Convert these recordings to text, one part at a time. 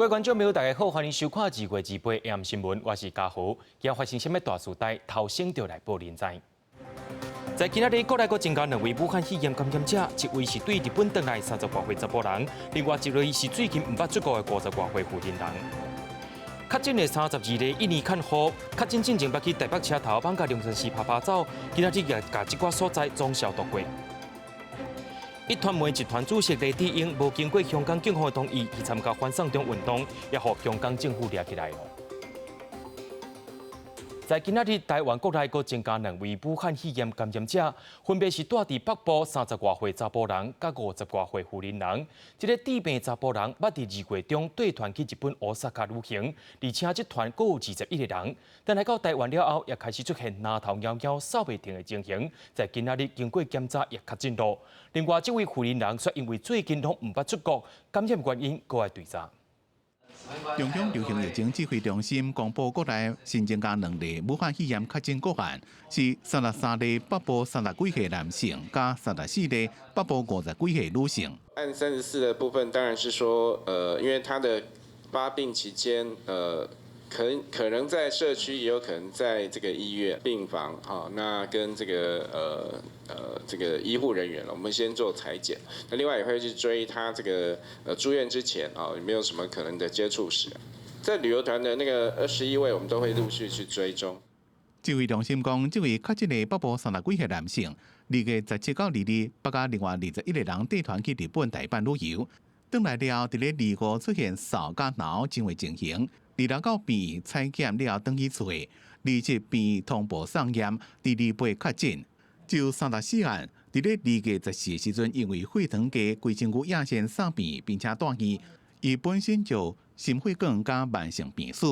各位觀眾朋友，大家好，歡迎收看2月28 AM 新聞，我是嘉豪。今發生啥物大事代，頭先就來報恁知。在今仔日，國內閣增加兩位武漢肺炎感染者，一位是對日本轉來30外歲查埔人，另外一位是最近毋捌出國的50外歲婦人。確診的32例印尼看護，確診進前捌去台北車頭舫佮龍山寺趴趴走，今仔日也共這寡所在總消毒過。壹傳媒集團主席黎智英無經過香港警方的同意去參加反送中運動，也予香港政府掠起來。在今仔日，台灣國內閣增加兩位武漢肺炎感染者，分別是住佇北部30外歲查埔人，佮50外歲婦人人。這个致病查埔人捌佇2月中綴團去日本大阪旅行，而且這團閣有21個人。但來到台灣了後，也開始出現嚨頭枵枵、嗽袂停的情形。在今仔日經過檢查也確診囉。另外，這位婦人人卻因為最近攏毋捌出國，感染原因閣愛追查。中央流行疫情指揮中心公布國內新增加兩例武漢肺炎確診個案，是33例北部30幾歲男性，佮34例北部50幾歲女性。案34的部分當然是說，因為他的發病期間，可能在社區，也有可能在這個醫院病房，哈，那跟這個醫護人員，我們先做採檢。那另外也會去追他這個住院之前啊，有沒有什麼可能的接觸史？在旅遊團的那個21位，我們都會陸續去追蹤。指揮中心講，這位確診的北部30幾歲男性，2月17到22，捌佮另外21個人綴團去日本大阪旅遊，轉來了後，佇咧25出現嗽佮嚨症的情形。26到病院採檢了後，轉去厝，27病院通報送驗，佇28確診。就34案，佇咧2月14時陣，因為血糖低，規身軀壓線送病院，並且住院。伊本身就心血管佮慢性病史，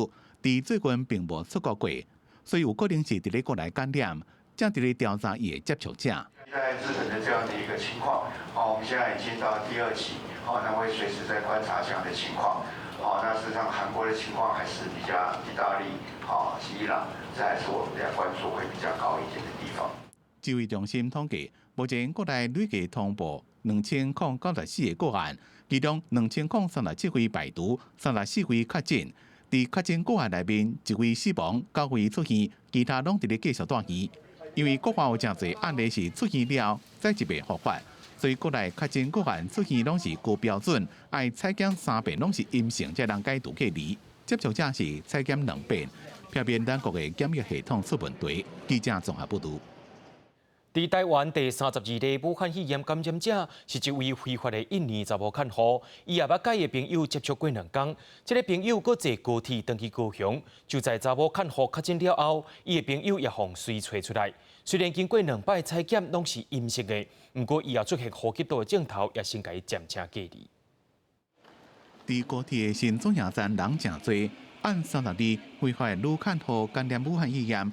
佇最近並無出國過，所以有可能是佇咧國內感染，正佇咧調查伊的接觸者。在日本的這樣的一個情況，哦，我們現在已經到第二期，哦，那會隨時在觀察這樣的情況。哦，那事實上韓國的情況還是比較，意大利、好，伊朗，這還是我們比較關注會比較高一點的地方。指揮中心統計，目前國內累計通報2094個個案，其中2037位排除，34位確診。佇確診個案內面，一位死亡，九位出院，其他攏佇咧繼續住院。因為國外有誠濟案例是出院了後再一遍復發，所以國內確診個案出院攏是高標準，愛採檢三遍攏是陰性才通解除隔離。接觸者是採檢兩遍，避免咱國的檢疫系統出問題。記者綜合報導。佇台灣第32例武漢肺炎感染者是一位非法的印尼查某看護，伊也捌佮伊的朋友接觸過兩工，這个朋友閣坐高鐵轉去高雄，就在查某看護確診了後，伊的朋友也予隨揣出來。雖然經過兩擺採檢攏是陰性的，毋過伊也出現呼吸道的症頭，也先共伊暫請隔離。佇高鐵的新總營站人誠濟，案32非法女看護感染武漢肺炎。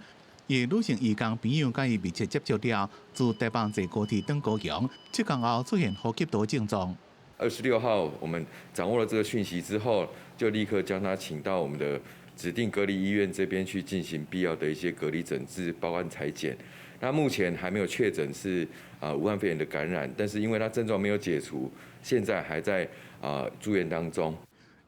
伊女性義工朋友佮伊密切接觸了，自台北坐高鐵轉高雄，7天後出現呼吸道症狀。 26號，我們掌握了這個訊息之後，就立刻將他請到我們的指定隔離醫院這邊去進行必要的一些隔離診治，包括採檢。那目前還沒有確診是武漢肺炎的感染，但是因為他症狀沒有解除，現在還在住院當中。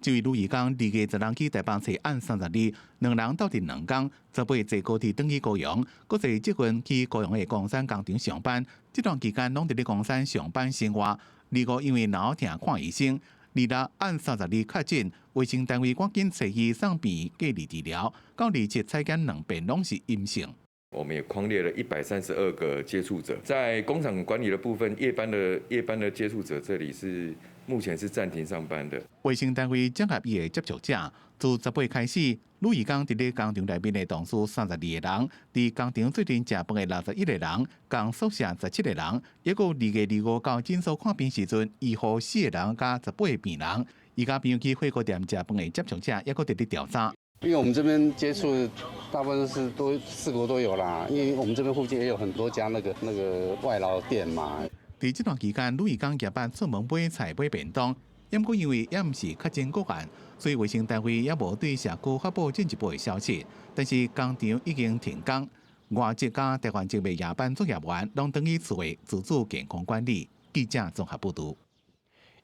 這位女義工2月16去台北揣案32，兩人鬥陣兩工，18坐高鐵轉去高雄，閣坐捷運去高雄的岡山工廠上班。這段期間攏佇咧岡山上班生活。25因為腦痛看醫生，26案32確診，衛生單位趕緊揣伊送病院隔離治療，到27採檢兩遍攏是陰性。我們也匡列了132個接觸者，在工廠管理的部分，夜班的接觸者，這裡是目前是暫停上班的。衛生單位整合伊的接觸者，自18開始，女義工佇咧工廠內面的同事32個人，佇工廠做陣食飯的61個人，仝宿舍17個人，抑閣2月25到診所看病時陣，醫護四個人佮18個病人，伊佮朋友去火鍋店食飯的接觸者，抑閣佇咧調查。因為我們這邊接觸大部分是都四國都有啦，因為我們這邊附近也有很多家那個外勞店嘛。佇這段期間，女義工夜班出門買菜買便當，毋過因為猶毋是確診個案，所以衛生單位猶無對社區發布進一步的消息。但是工廠已經停工，外籍佮台灣籍的夜班作業員攏轉去厝內自主健康管理。記者綜合報導。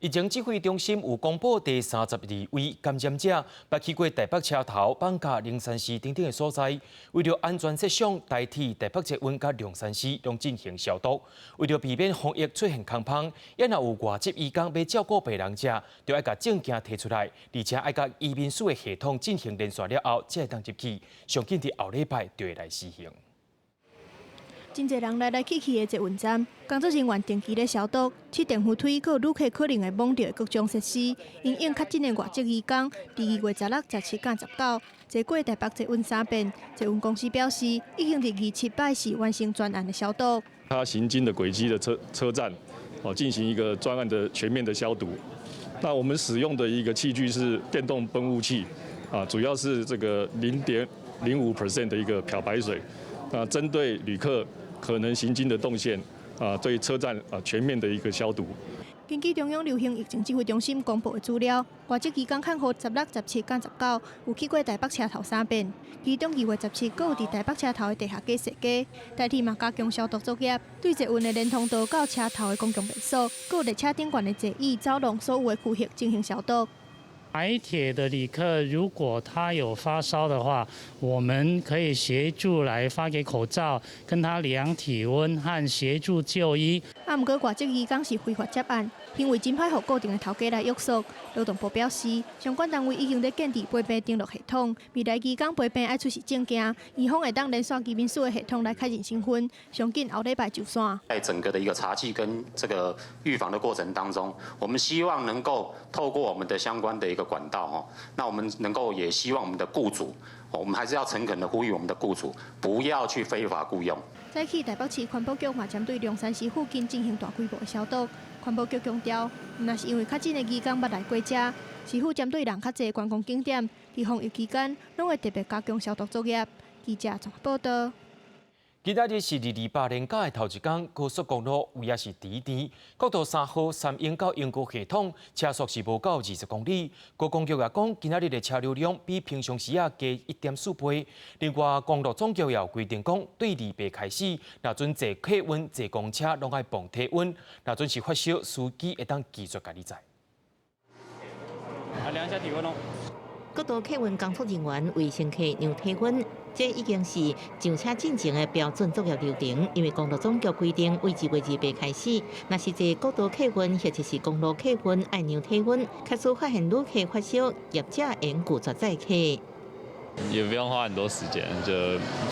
疫情指揮中心有公布第32位感染者，捌去過台北車頭、艋舺、龍山寺等等的所在。為著安全設想，台鐵、台北捷運佮龍山寺攏進行消毒。為著避免防疫出現空縫，若有外籍移工欲照顧病人者，就愛共證件提出來，而且愛佮移民署的系統進行連線了後，才會當入去。上緊佇後禮拜就會來實行。真濟人來來去去的捷運站，工作人員定期咧消毒，試電扶梯，閣有旅客可能會摸著的各種設施。因應確診的外籍移工，佇2月16、17佮19坐過台北捷運三遍。捷運公司表示，已經佇27拜四完成專案的消毒。他行經的軌跡的車車站，哦，進行一個專案的全面的消毒。那我們使用的一個器具是電動噴霧器，啊，主要是這個0.05% 的一個漂白水。那針對旅客可能行經的動線，啊，對車站啊全面的一個消毒。根據中央流行疫情指揮中心公布的資料，外籍移工確予16、17佮19有去過台北車頭三遍，其中2月17閣有佇台北車頭的地下街踅街。台鐵嘛加強消毒作業，對捷運的連通道到車頭的公共便所，閣有列車頂懸的座椅、走廊所有的區域進行消毒。台鐵的旅客如果他有發燒的話，我們可以協助來發給口罩，跟他量體溫和協助就醫。啊，毋過外籍移工是非法接案，行為真歹予固定的頭家來約束。勞動部表示，相關單位已經咧建置陪病登錄系統，未來移工陪病愛出示證件，院方會當連線移民署的系統來確認身份，上緊後禮拜就線。在整個的一個查緝跟這個預防的過程當中，我們希望能夠透過我們的相關的一個管道哦，那我們能夠也希望我們的雇主，我們還是要誠懇的呼籲我們的雇主，不要去非法雇傭。早起台北市環保局嘛針對龍山寺附近進行大規模的消毒。環保局強調，毋但是因為確診的移工捌來過遮，市府針對人較濟觀光景點，佇防疫期間攏會特別加強消毒作業。記者綜合報道。今仔日是二二八連假的頭一工，高速公路有影是甜甜。國道3號三鶯到鶯歌系統車速是無夠20公里。高公局也講，今仔日的車流量比平常時仔加1.4倍。另外，公路總局也有規定講，對二八開始，若準坐客運、坐公車，攏愛磅體溫；若準是發燒，司機會當拒絕共你載。啊，量一下體溫哦。國道客運工作人員為乘客量體溫，這已經是上車進前的標準作業流程。因為公路總局規定，為2月28開始，若是坐國道客運或者是公路客運，愛量體溫，假使發現旅客發燒，業者會拒絕載客。也不用花很多時間，就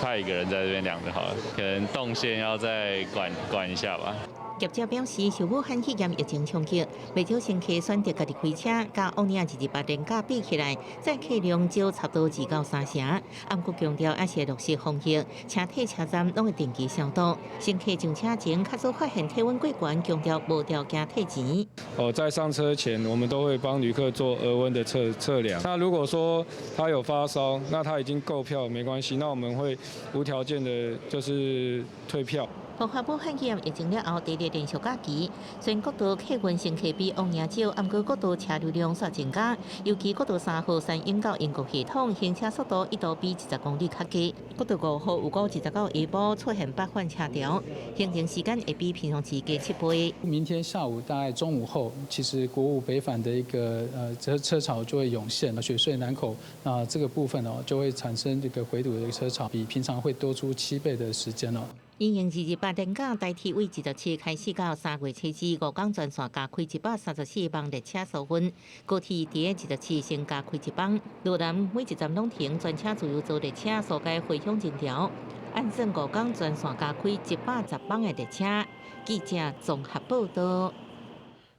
派一個人在這邊量就好了。可能動線要再管管一下吧。業者表示，受武漢肺炎疫情衝擊，不少乘客選擇家己開車，佮往年228連假比起來，載客量少差不多2到3成。毋過強調，猶是落實防疫，車體車站攏會定期消毒。乘客上車前，假使發現體溫過懸，強調無條件退錢。哦，在上車前，我們都會幫旅客做額溫的測測量。那如果說他有發燒，那他已經購票沒關係，那我們會無條件的，就是退票。爆發武漢肺炎疫情了後，第二連續假期，雖然國道客運乘客比往年少，毋過國道車流量煞增加。尤其國道3號三鶯到鶯歌系統，行車速度一度比20公里較低。國道5號有五29下晡出現北返車潮，行程時間會比平常時加7倍。明天下午大概中午後，其實國五北返的一個車車潮就會湧現，雪隧南口那這個部分哦，就會產生這個回堵的一個車潮，比平常會多出7倍的時間哦。因應228連假，台鐵為27開始到3月初二五工全線加開134班列車疏運，高鐵佇27先加開一班，羅南每一站攏停，專車自由座列車疏解回鄉人潮，按算五工全線加開110班的列車。記者綜合報道。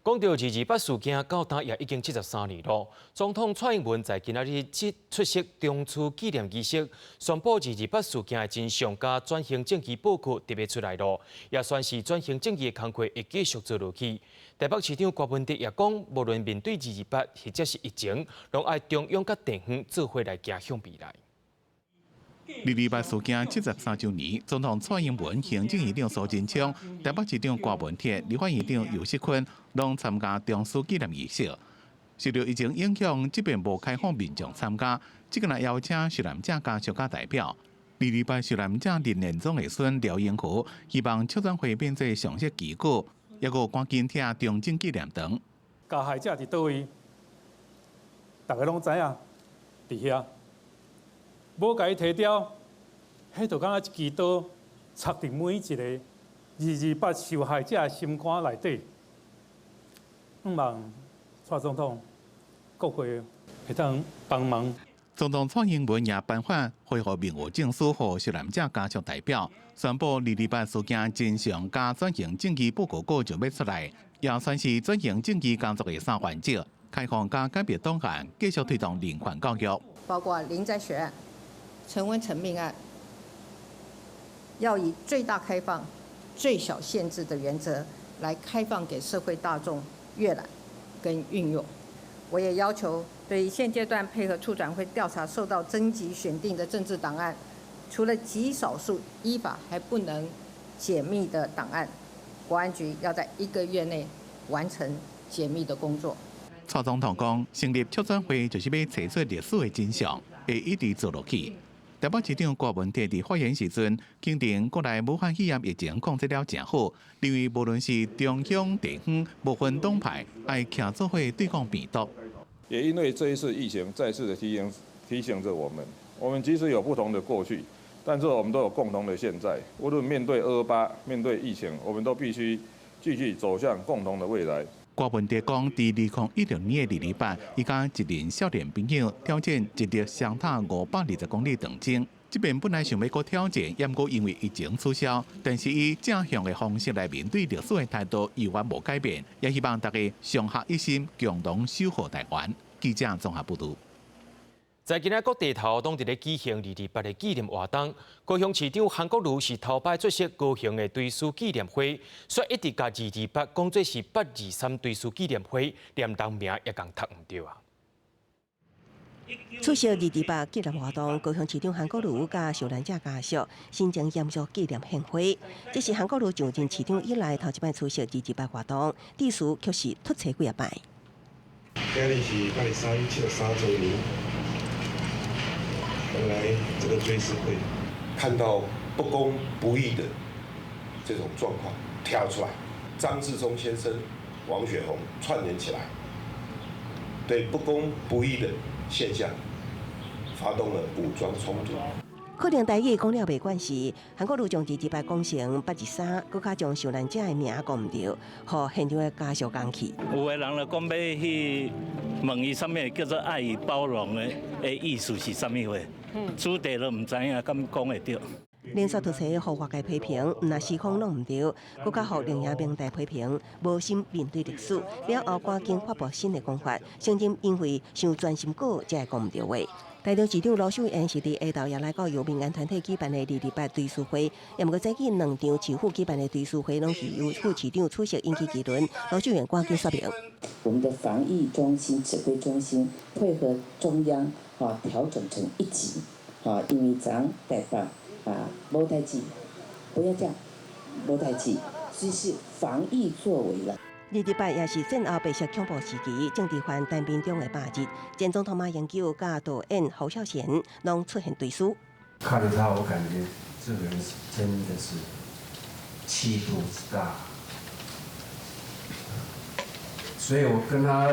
講到228事件，到今也已經73年咯。總統蔡英文在今仔日出席中區紀念儀式，宣布228事件的真相佮轉型正義報告特別出來咯，也宣示轉型正義的工作會繼續做落去。台北市長柯文哲也講，無論面對228或者是疫情，攏愛中央佮地方做伙來行向未來。228事件73週年，總統蔡英文、行政院長蘇貞昌、台北市長柯文哲、立法院長游錫堃，攏參加中區紀念儀式。受著疫情影響，這擺無開放民眾參加，這個來邀請受難者家屬佮代表。二二八受難者林連忠的孫廖英豪，希望促轉會變做常設機構，猶閣趕緊拆中正紀念堂。加害者佇佗位，大家攏知影，佇遐，無共伊提掉，彼就敢若一支刀插佇每一个228受害者的心肝內底。向望蔡總統、國會會當幫忙。總統蔡英文也頒發恢復名譽證書予受難者家屬代表，宣布228事件真相佮轉型正義報告稿就欲出來，也宣示轉型正義工作的三原則：開放佮解密檔案，繼續推動人權教育，包括林宅血案、陳文成命案，要以最大開放、最小限制的原則來開放給社會大眾閱覽跟運用。我也要求，對現階段配合促轉會調查受到徵集選定的政治檔案，除了極少數依法還不能解密的檔案，國安局要在一個月內完成解密的工作。蔡總統講，成立促轉會就是欲揣出歷史的真相，會一直做落去。台北市長柯文哲佇發言時陣，肯定國內武漢肺炎疫情控制了誠好，認為無論是中央地方，無分黨派，愛徛做伙對抗病毒。也因為這一次疫情再次的提醒著我們，我們即使有不同的過去，但是我們都有共同的現在。無論面對228，面對疫情，我們都必須繼續走向共同的未來。郭文哲講，佇2016年的228，伊佮一群少年朋友挑戰一日雙塔520公里長征。這擺本來想欲閣挑戰，毋過因為疫情取消，但是以正向的方式來面對歷史的態度猶原無改變，也希望大家上下一心，共同守護台灣。記者綜合報導。在今仔各地頭攏佇咧舉行228的紀念活動。高雄市長韓國瑜是頭擺出席高雄的追思紀念會，煞一直共228講做是823追思紀念會，連人名也共讀毋著啊！出席228紀念活動，高雄市長韓國瑜佮受難者家屬，神情嚴肅紀念獻花。這是韓國瑜上任市長以來頭一擺出席228活動，致辭卻是脫錯幾仔擺。今日是82373週年。來這個追思會，看到不公不義的這種狀況跳出來，張治中先生、王雪紅串聯起來，對不公不義的現象發動了武裝衝突。可能台語講了袂慣勢，韓國瑜將228講成823，閣較將受難者的名講毋著，予現場的家屬講起。有的人就講欲去問伊啥物叫做愛與包容的意思是啥物話？主題都毋知影，敢講會著？連續脫錯，予外界批評，毋但時空攏毋著，閣較予另野明代批評，無心面對歷史。了後趕緊發布新的講法，承認因為傷專心過，才會講毋著話。台中市長盧秀燕是佇下晝也來到由民間團體舉辦的228追思會，毋過早起兩場市府舉辦的追思會，攏是由副市長出席引起議論。盧秀燕趕緊說明。我們的防疫中心指揮中心配合中央啊調整成一級啊，因為昨台北啊無代誌，不要這樣，無代誌，這是防疫作為啦。228也是戰後白色恐怖時期政治犯陳明忠的百日，前總統馬英九佮導演侯孝賢攏出現追思。看着他，我感覺這個人真的是氣度之大，所以我跟他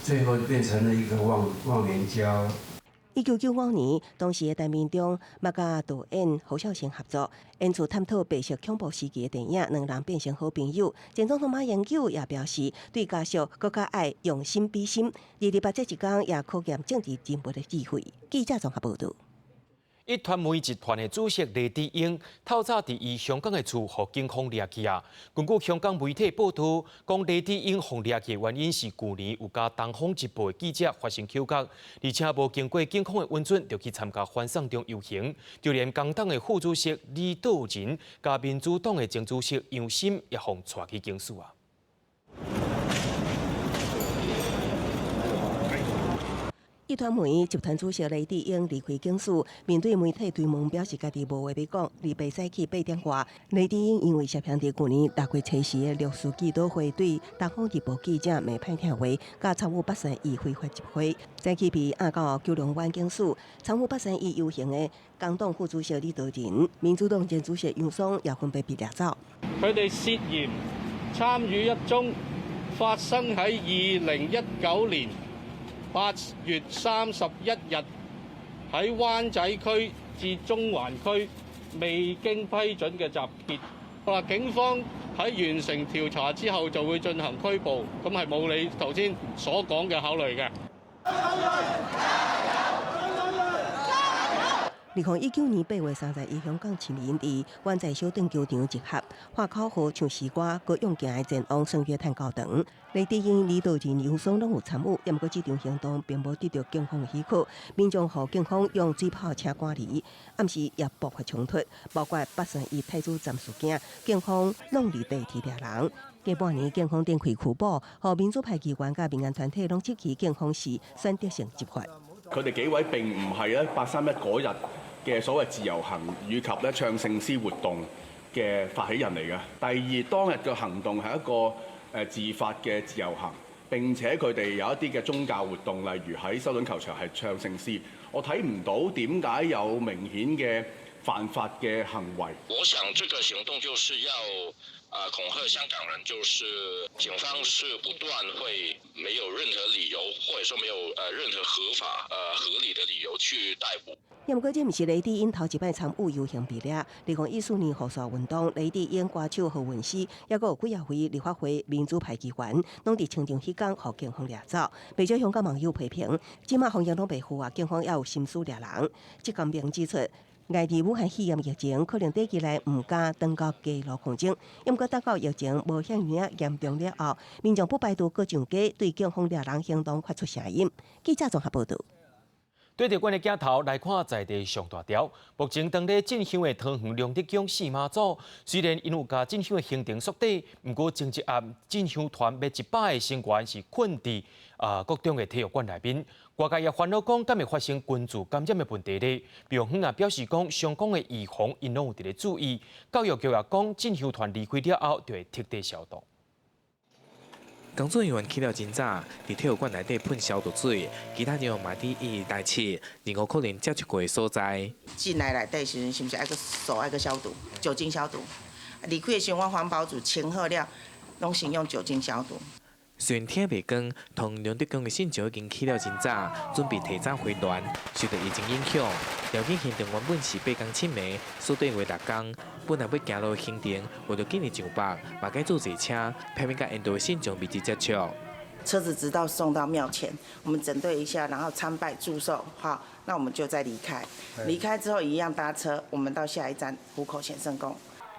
最後變成了一個忘年交。1995年，當時的陳明忠嘛佮導演侯孝賢合作，演出探討白色恐怖時期的電影，兩人變成好朋友。前總統馬英九也表示，對家屬閣較愛用心比心。228這一工也考驗政治人物的智慧。記者綜合報導。壹傳媒集團的主席黎智英，透早佇伊香港的厝，予警方掠去啊。根據香港媒體報道，講黎智英予掠去的原因是舊年有佮東方日報的記者發生口角，而且無經過警方的允准就去參加反送中遊行，就連工黨的副主席李卓人佮民主黨的前主席楊森也予帶去警署啊。壹傳媒集團主席黎智英離開警署，面對媒體追問，表示家己無話欲講。禮拜早起8點外，黎智英因為涉嫌佇舊年6月初時的六四祈禱會對東方日報記者罵歹聽話，佮參與831非法集會，早起被押到九龍灣警署。參與831遊行的工黨副主席李卓人、民主黨前主席楊松也分別被掠走。佢哋涉嫌參與一宗發生喺2019年8月31日喺灣仔區至中環區未經批准嘅集結。嗱，警方喺完成調查之後就會進行拘捕，咁係冇你頭先所講嘅考慮嘅。2019年8月31，香港市民佇灣仔小頓球場集合，喊口號、唱詩歌，閣勇健的前往聖約翰教堂。黎智英、李道仁、楊爽攏有參與，毋過這場行動並無得著警方的許可，民眾予警方用水炮車趕離，暗時也爆發衝突，包括831太子站事件，警方攏佇地鐵掠人。過半年，警方展開拘捕，予民主派議員佮民間團體攏質疑警方是選擇性執法。佢哋幾位並唔係咧831嗰日嘅所謂自由行以及咧唱聖詩活動嘅發起人嚟嘅。第二，當日嘅行動係一個自發嘅自由行，並且佢哋有一啲嘅宗教活動，例如喺修頓球場係唱聖詩。我睇唔到點解有明顯嘅犯法嘅行為。我想這個行動就是要恐嚇香港人，就是警方是不斷會沒有任何理由，或者說沒有任何合法合理的理由去逮捕。毋過，這毋是黎智英頭一擺參與遊行被掠。2014年雨傘運動，黎智英歌手何韻詩，抑閣有幾仔位立法會民主派議員，攏佇清場彼工予警方掠走。袂少香港網友批評，這馬防疫攏袂赴啊，警方猶有心思掠人。這江明指出，礙佇武漢肺炎疫情可能短期內毋敢轉到街路抗爭，毋過等到疫情無遐爾仔嚴重了後，民眾不排除閣上街對警方掠人行動發出聲音。記者綜合報導。對著阮的鏡頭來看，在地上大條。目前當咧進香的桃園龍德宮四媽祖，雖然𪜶有共進香的行程縮短，毋過前一暗進香團欲100个成員是睏佇各種的體育館內面。外界也煩惱講，敢會發生群聚感染的問題咧？廟方也表示講，相關的預防𪜶攏有佇咧注意。教育局也講，進香團離開了後，就會徹底消毒。工作人員起了真早，佇體育館內底噴消毒水，其他人員嘛佇一一代拭，任何可能接觸過的所在。進來內底時陣，是毋是愛閣手愛閣消毒，酒精消毒？離開的時陣，阮環保組清好了，攏先用酒精消毒。雖然天未光，桃園龍德宮的信眾已經起了真早，準備提早回鑾。受著疫情影響，繞境行程原本是8工7暝，縮短為6工。本來欲行路行程，為著緊急上北，嘛改做坐車，避免佮沿途的信眾密切接觸。車子直到送到廟前，我們整隊一下，然後參拜祝壽，好，那我們就再離開。離開之後一樣搭車，我們到下一站湖口顯聖宮。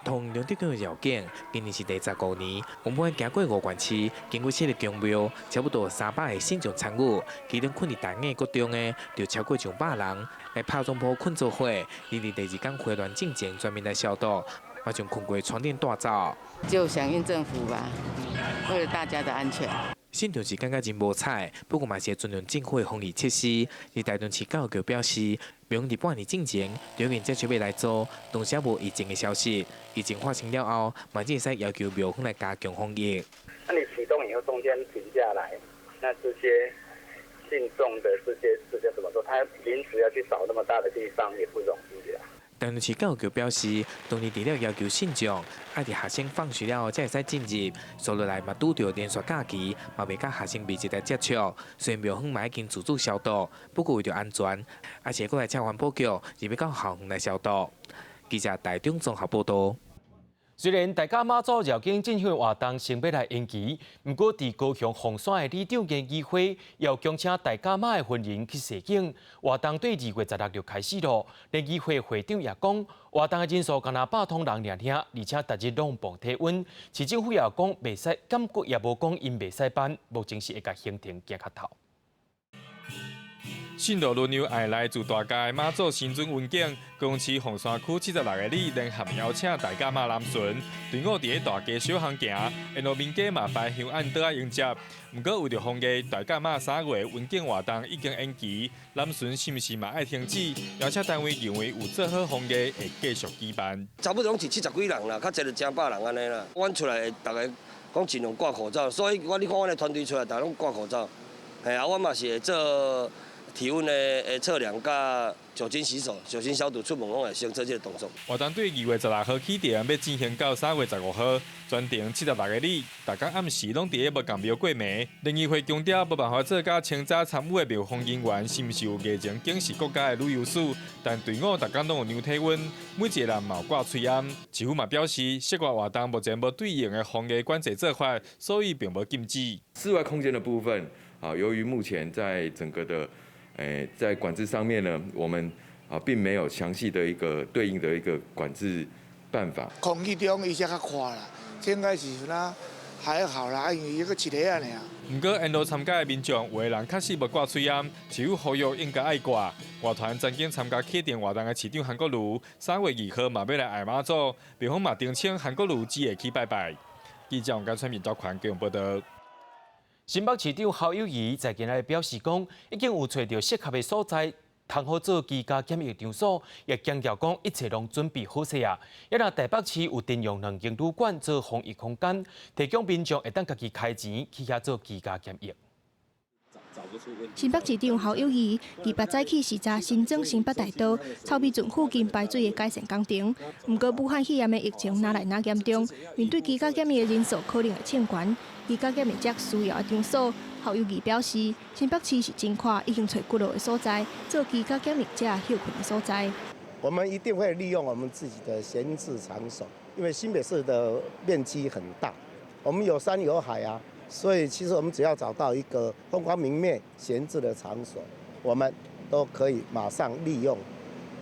桃園龍德宮的繞境，今年是第15年，原本行過五縣市，經過四个宮廟，差不多300个信眾參與，其中睏佇大雅國中的就超過上百人。來拍總鋪睏做伙，佇第二工回鑾進前全面來消毒，嘛將睏過床頂帶走。就響應政府吧，為了大家的安全。信眾是感覺真無彩，不過嘛是會尊重政府的防疫設施。而台中市教育局表示，廟佇半年進前就已經接觸欲來做，當時無疫情的消息。疫情發生了後，嘛只會使要求廟方來加強防疫。那你啟動以後中間停下來，那這些信眾的這些怎麼說？他臨時要去找那麼大的地方也不容易啊。台中市教育局表示，當日除了要求信眾愛佇學生放學了後才會使進入，紲落來嘛拄著連續假期，嘛袂佮學生密切來接觸。雖然廟方嘛已經自主消毒，不過為著安全，還是會閣來請環保局入去到校園來消毒。記者台中綜合報導。雖然大甲媽祖繞境進香活動先欲來延期，毋過佇高雄鳳山的里長研議會，又恭請大甲媽的分靈去示警。活動對2月16就開始囉。聯誼會會長也講，活動的人數干焦百通人爾爾，而且逐日攏磅體溫。市政府也講袂使，感覺也無講𪜶袂使辦，目前是會共行程行較透。信徒輪流愛來自大甲的媽祖神尊雲頂，高雄市鳳山區76个里聯合邀請大甲媽南巡，隊伍佇咧大街小巷行，沿路民家嘛擺香案桌仔迎接。毋過為著防疫，大甲媽3月雲頂活動已經延期，南巡是毋是嘛愛停止？邀請單位認為有做好防疫，會繼續舉辦。差不多攏是70幾人啦，較濟就成百人按呢啦。阮出來逐个講盡量掛口罩，所以我你看阮的團隊出來，逐个攏掛口罩。嘿啊，阮嘛是會做體溫的測量，佮酒精洗手、酒精消毒，出門攏會先做這個動作。活動對2月16號起程，欲進行到3月15號，全程76个里，逐工暗時攏佇咧無仝廟過暝。聯誼會強調，無辦法做甲清早參與的廟方人員是毋是有疫情警示國家的旅遊史，但隊伍逐工攏有量體溫，每一個人嘛有掛喙罨。市府嘛表示，室外活動目前無對應的防疫管制做法，所以並無禁止。室外空間的部分，啊，由於目前在整個的，在管制上面呢，我們啊並沒有詳細的一個對應的一個管制辦法。空氣中伊才較快啦，應該是啦，還好啦，因為伊閣一个仔爾。毋過沿路參加的民眾，有的人確實無掛喙罨，市府呼籲應該愛掛。樂團曾經參加啟程活動的市長韓國瑜，3月2號嘛欲來愛媽祖，廟方嘛澄清韓國瑜只會去拜拜。記者王家川、民多權報道。新北市長侯友宜在今日表示講，已經有揣著適合的所在，通好做居家檢疫場所，也強調講一切攏準備好勢啊。抑若台北市有徵用兩間旅館做防疫空間，提供民眾會當家己開錢去遐做居家檢疫。新北市長侯友宜28早起視察新莊新北大道草美圳附近排水的改善工程。毋過武漢肺炎的疫情愈來愈嚴重，面對居家檢疫的人數可能會衝懸，居家檢疫者需要的場所，侯友宜表示，新北市是真闊，已經揣幾落個所在做居家檢疫者歇睏的所在。我們一定會利用我們自己的閒置場所，因為新北市的面積很大，我們有山有海啊。所以，其實我們只要找到一個風光明媚、閒置的場所，我們都可以馬上利用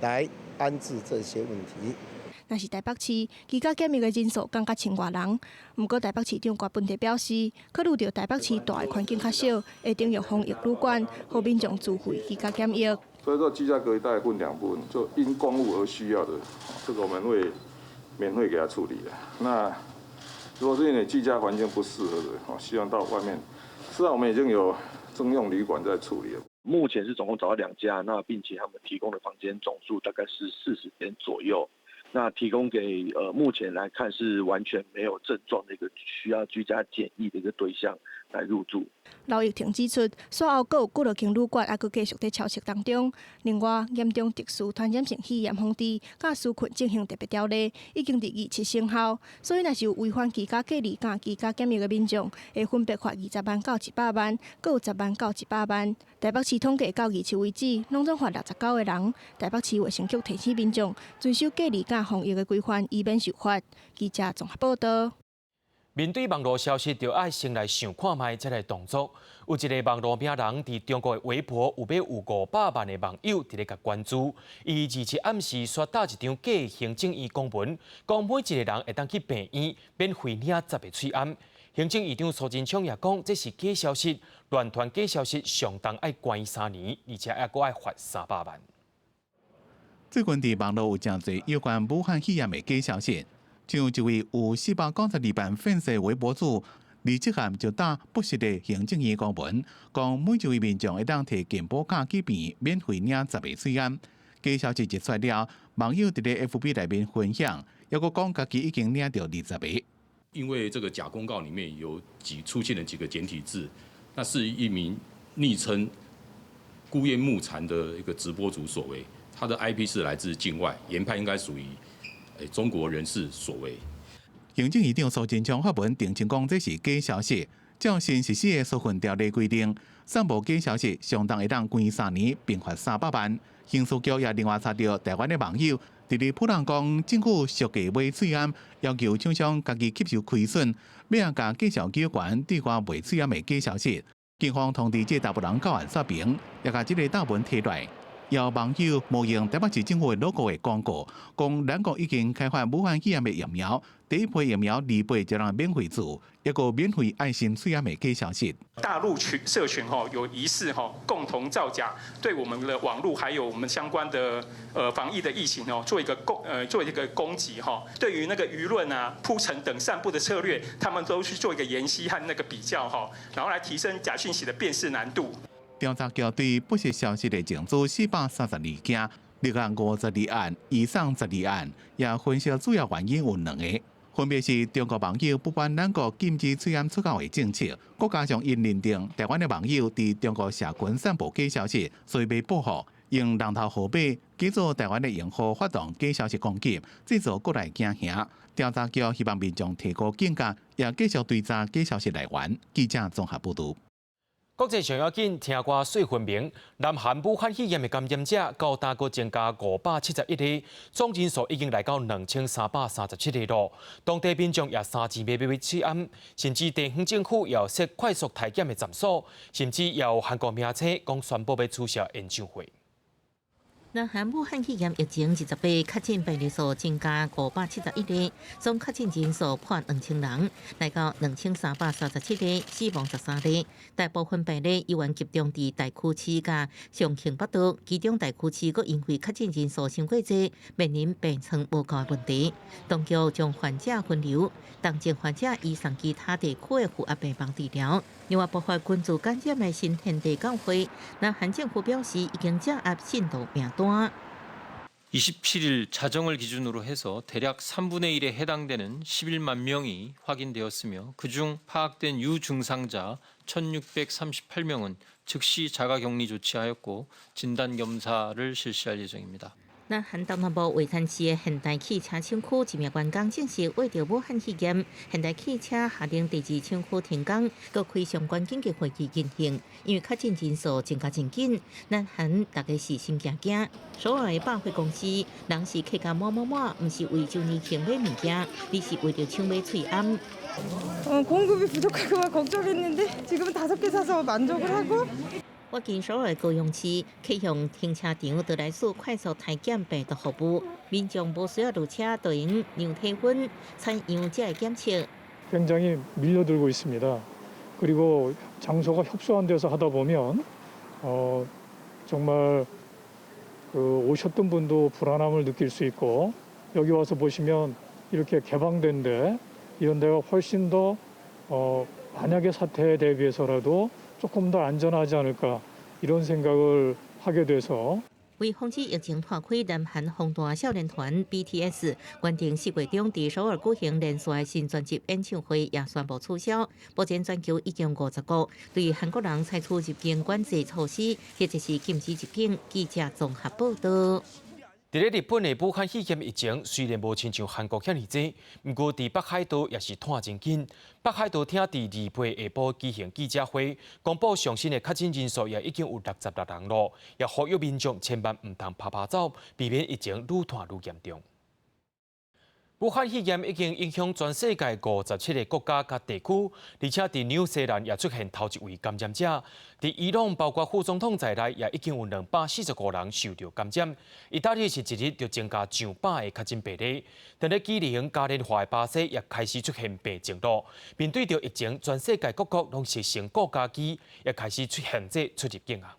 來安置這些問題。若是台北市居家檢疫的人數降到千外人，毋過台北市長郭文哲表示，考慮著台北市蹛的環境較小，會徵用防疫旅館，予民眾自費居家檢疫。所以說，居家隔離大概分兩部分，就因公務而需要的，這個我們會免費給他處理的。那如果是因為居家環境不適合的，希望到外面。實際上我們已經有徵用旅館在處理了。目前是總共找到兩家，那並且他們提供的房間總數大概是40間左右。那提供給目前來看是完全沒有症狀的一個需要居家檢疫的一個對象來入住。劉玉婷指出，煞後閣有幾落間旅館猶閣繼續佇籌設當中。另外，嚴重特殊傳染性肺炎防治佮紓困振興特別條例已經佇27生效，所以若是有違反居家隔離佮居家檢疫的民眾，會分別罰20萬到100萬，閣有10萬到100萬。台北市統計到27為止，攏總罰69個人。台北市衛生局提醒民眾遵守隔離佮防疫的規範，以免受罰。記者綜合報道。面對網路消息，著愛先來想看覓才來動作。有一个網路名人佇中國的微博有欲有500萬的網友佇咧共關注。伊27暗時刷貼一張假行政院公文，講每一个人會當去病院免費領10个喙罨。行政院長蘇貞昌也講，這是假消息，亂傳假消息上重愛關3年，而且猶閣愛罰300萬。最近佇網路有誠濟有關武漢肺炎的假消息。像一位有492萬粉絲微博主，27暗就貼不實的行政院公文，講每一位民眾會當提健保卡去病院免費領10个喙罨。假消息一出了，網友佇咧 FB 內面分享，猶閣講家己已經領著20個。因為這個假公告裡面有幾出現了幾個簡體字，那是一名昵稱孤雁木蟬的一個直播主所為，他的 IP 是來自境外，研判應該屬於中國人士所為。行政院長蘇貞昌發文澄清講，這是假消息。照新實施的紓困條例規定，散布假消息，上重會當關3年，並罰300萬。刑事局也另外查著台灣的網友，佇咧噗浪講政府俗價買喙罨，要求廠商家己吸收虧損，欲共繼續糾懸對外賣喙罨的假消息。警方通知這大部人到案說明，也共這个貼文提來。有網友冒用台北市政府的 logo 的廣告，講咱國已經開發武漢肺炎的疫苗，第一批疫苗2八就讓免費注，一個免費愛心喙罨的假消息。大陸群社群吼有疑似吼共同造假，對我們的網路還有我們相關的防疫的疫情哦做一個攻擊哈。對於那個輿論啊鋪陳等散布的策略，他們都去做一個研析和那個比較哈，然後來提升假訊息的辨識難度。調查局對不實消息的偵查432件，立案52案，移送12案，也分析主要原因有兩個，分別是中國網友不滿咱國禁止喙罨出口的政策，閣加上𪜶認定台灣的網友佇中國社群散布假消息，所以欲報復。用人頭號碼假做台灣的用戶發動假消息攻擊，製造國內驚嚇。調查局希望民眾提高警覺，也繼續追查假消息來源。記者綜合報導。國際上要緊，聽歌細分明。南韓武漢肺炎的感染者到今閣增加571例，總人數已經來到2337個囉。當地民眾也三更欲欲欲翳，甚至地方政府也有設快速篩檢的站所，甚至也有韓國名星講宣布欲取消演唱會。南韓武漢肺炎疫情28確診病例數增加571例，總確診人數破2000人，來到2337例，死亡13例。大部分病例依然集中佇大邱市佮上慶北道，其中大邱市閣因為確診人數傷過濟，面臨病床無夠的問題。當局將患者分流，重症患者移送其他地區的負壓病房治療。另外，爆發群聚感染的新天地教會，南韓政府表示已經掌握信徒名單。 27일 자정을 기준으로 해서 대략 3분의 1에 해당되는 11만 명이 확인되었으며 그중 파악된 유증상자 1,638명은 즉시 자가격리 조치하였고 진단검사를 실시할 예정입니다. 南韓東南部蔚山市的現代汽車廠區一名員工證實罹著武漢肺炎，現代汽車下令第二廠區停工，閣開相關緊急會議進行。因為確診人數增加真緊，南韓大家是心驚驚。首爾的百貨公司人是客甲滿滿滿，毋是為週年慶買物件，而是為著搶買喙罨。 공급이 부족할까 걱정했는데 지금은 다섯 개 사서 만족을 하고. 我見首爾高雄市啟用停車場，就來試快速篩檢病毒服務，民眾無需要落車，就用量體溫、採樣才會檢測。 굉장히 밀려들고 있습니다. 그리고 장소가 협소한 데서 하다 보면 정말 그 오셨던 분도 불안함을 느낄 수 있고 여기 와서 보시면 이렇게 개방된 데 이런 데가 훨씬 더 만약의 사태에 대비해서라도 조금 더 안전하지 않을까 이런 생각을 하게 돼서 為防止疫情拖開，南韓防彈少年團 BTS 原定4月中佇首爾舉行連續的新專輯演唱會也宣布取消。目前全球已經50國對韓國人採取入境管制措施，或者是禁止入境。記者綜合報導。佇咧日本的武漢肺炎疫情雖然無親像韓國遐爾濟，毋過佇北海道也是湠真緊。北海道廳佇28下晡舉行記者會，公布上新的確診人數也已經有66人囉，也呼籲民眾千萬毋通趴趴走，避免疫情愈湠愈嚴重。武漢肺炎已經影響全世界57個國家佮地區，而且佇紐西蘭也出現頭一位感染者。佇伊朗，包括副總統在內，也已經有245人受著感染。意大利是一日就增加上百个確診病例。佇咧舉行嘉年華的巴西也開始出現病情囉。面對著疫情，全世界各國攏實行顧家己，也開始出限制出入境啊。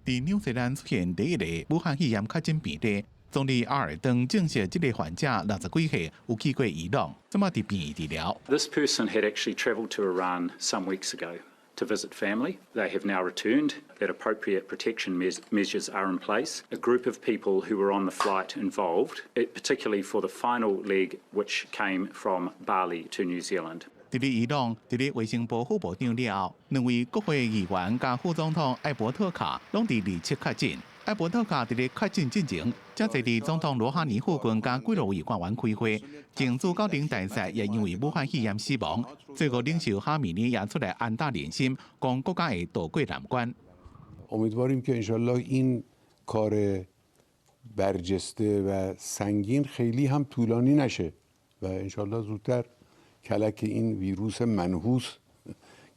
佇紐西蘭出現第一個武漢肺炎確診病例。總理阿爾登證實，這个患者60幾歲，有去過伊朗，這馬佇病院治療。 This person had actually travelled to Iran some weeks ago to visit family. They have now returned. That appropriate protection measures are in place. A group of people who were on the flight involved, particularly for the final leg, which came from Bali to New Zealand. 佇咧伊朗，佇咧衛生部副部長了後，兩位國會議員佮副總統艾伯特卡攏佇27確診。艾伯特卡佇咧確診進前，才坐佇總統羅哈尼附近佮幾落位官員開會。前主教練大賽也因為武漢肺炎死亡。最高領袖哈米尼也出來安撫人心，講國家會渡過難關。 امیدواریم که انشالله این کار برجسته و سنگین خیلی هم طولانی نشه و انشالله زودتر کلک این ویروس منحوس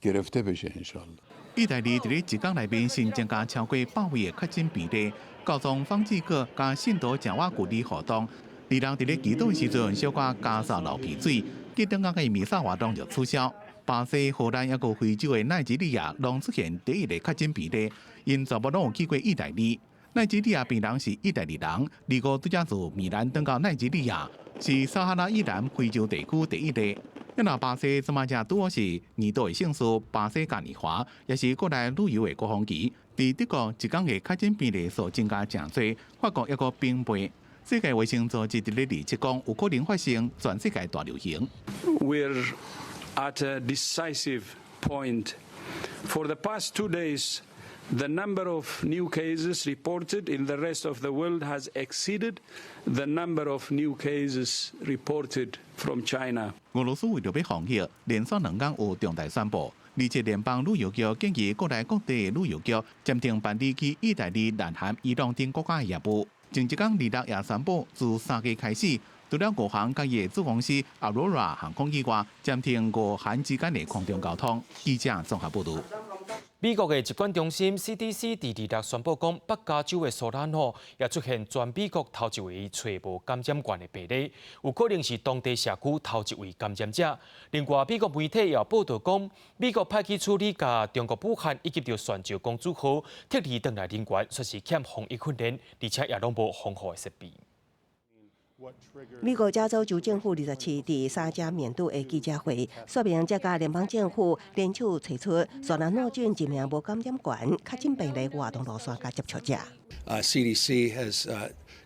گرفته بشه انشالله. 意大利佇咧一工內面新增加超過100位的確診病例，教宗方濟各佮信徒誠倚距離互動，二人佇咧祈禱時陣小可咳嗽流鼻水，結果個彌撒活動就取消。巴西、荷蘭抑閣非洲的奈及利亞攏出現第一个確診病例，𪜶全部攏有去過意大利。奈及利亞病人是意大利人，25拄才自米蘭轉到奈及利亞，是撒哈拉以南非洲地區第一例。若巴西這馬才拄好是年度的盛事巴西嘉年華，也是國內旅遊的高峰期。佇德國一工的確診病例數增加誠濟，法國抑閣平倍。世界衛生組織佇咧27講，有可能發生全世界大流行。 We're at a decisive point. For the past 2 days, The number of new cases reported in the rest of the world has exceeded the number of new cases reported from China. 俄羅斯為著欲防疫，連續兩工有重大宣布，而且聯邦旅遊局建議國內各地旅遊局暫停辦理去意大利、南韓、伊朗等國家的業務。前一工二六也宣布，自3月開始，除了俄航佮伊的子公司 Aurora 航空以外，暫停俄韓之間的空中交通。記者綜合報導。美國的疾管中心 CDC 佇26宣布講，北加州的蘇蘭諾也出現全美國頭一位揣無感染源的病例，有可能是當地社區頭一位感染者。另外，美國媒體也報導講，美國派去處理佮中國武漢以及著船石公主號撤離轉來人員，煞是欠防疫訓練，而且也攏無防護的設備。美國加州州政府27佇沙加緬度的記者會，說明這佮聯邦政府聯手揣出索蘭諾郡一名無感染源確診病例活動路線佮接觸者。 CDC has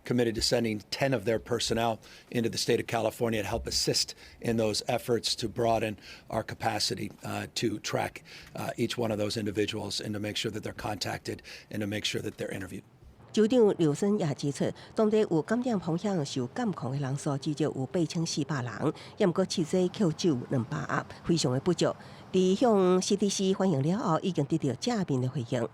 committed to sending 10 of their personnel into the state of California to help assist in those efforts to broaden our capacity to track each one of those individuals and to make sure that they're contacted and to make sure that they're interviewed. 州長紐森也指出，當地有感染風險受監控的人數至少有8400人，猶毋過試劑扣少200盒，非常的不足。佇向 CDC 反映了後，已經得到正面的回應。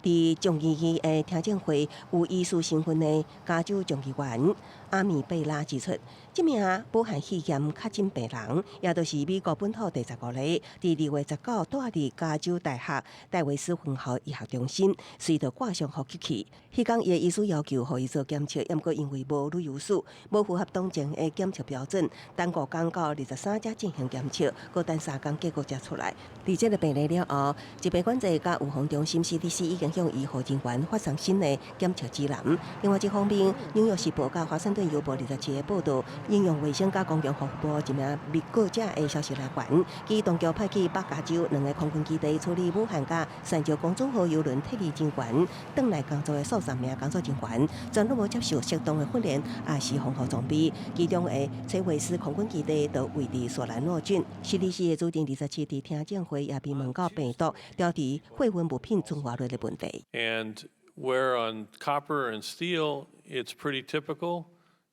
佇眾議院的聽證會，有醫師身份的加州眾議員阿米貝拉指出，這名武漢肺炎確診病人，也就是美國本土第15例，佇2月19蹛佇加州大學戴維斯分校醫學中心，隨著掛上呼吸器。彼工伊的醫師要求予伊做檢測，毋過因為無旅遊史，無符合當前的檢測標準，等5工到23才進行檢測，閣等3工結果才出來。佇這个病例了後，疾病管制佮預防中心 CDC 已經向醫護人員發送新的檢測指南。另外一方面，紐約時報佮華盛頓郵報27的報導，引用衛生佮公共服務部一名密告者的消息來源，指當局派去北加州兩个空軍基地處理武漢佮船石公主號郵輪撤離人員，轉來工作的數十名工作人員，全攏無接受適當的訓練，抑是防護裝備。其中的崔維斯空軍基地就位佇索蘭諾郡。CDC 的主任27佇聽證會也被問到病毒調佇貨運物品存活率的問題。 And where on copper and steel, it's pretty typical.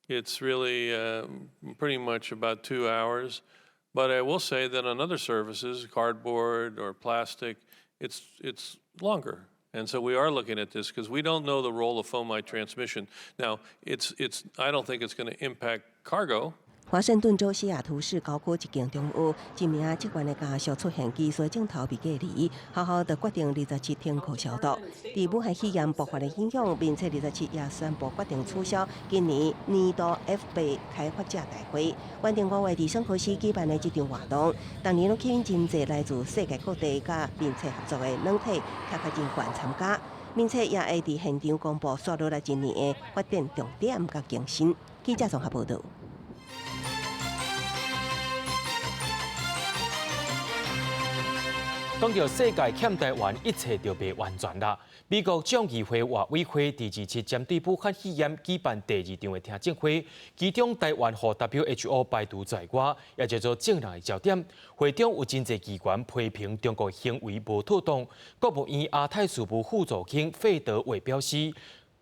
It's really pretty much about 2 hours. But I will say that on other surfaces, cardboard or plastic, it's longer. And so we are looking at this because we don't know the role of fomite transmission. Now, I don't think it's going to impact cargo. 華盛頓州西雅圖市郊區一間中學，一名職員的家屬出現疑似症頭被隔離，學校就決定27停課消毒。佇武漢肺炎爆發的影響，面冊27也宣布決定取消今年年度 F8開發者大會。原定5月佇聖荷西舉辦的這場活動，逐年攏吸引真濟來自世界各地佮面冊合作的軟體開發人員參加。面冊也會佇現場公布紲落來一年的發展重點佮更新。記者綜合報導。講著世界欠台灣，一切就袂完全啦。美國眾議會外委會佇27針對武漢肺炎舉辦第二場的聽證會，其中台灣予 WHO 排除在外，也叫做眾人的焦點。會中有真濟議員批評中國行為無妥當。國務院亞太事務副助卿費德偉表示，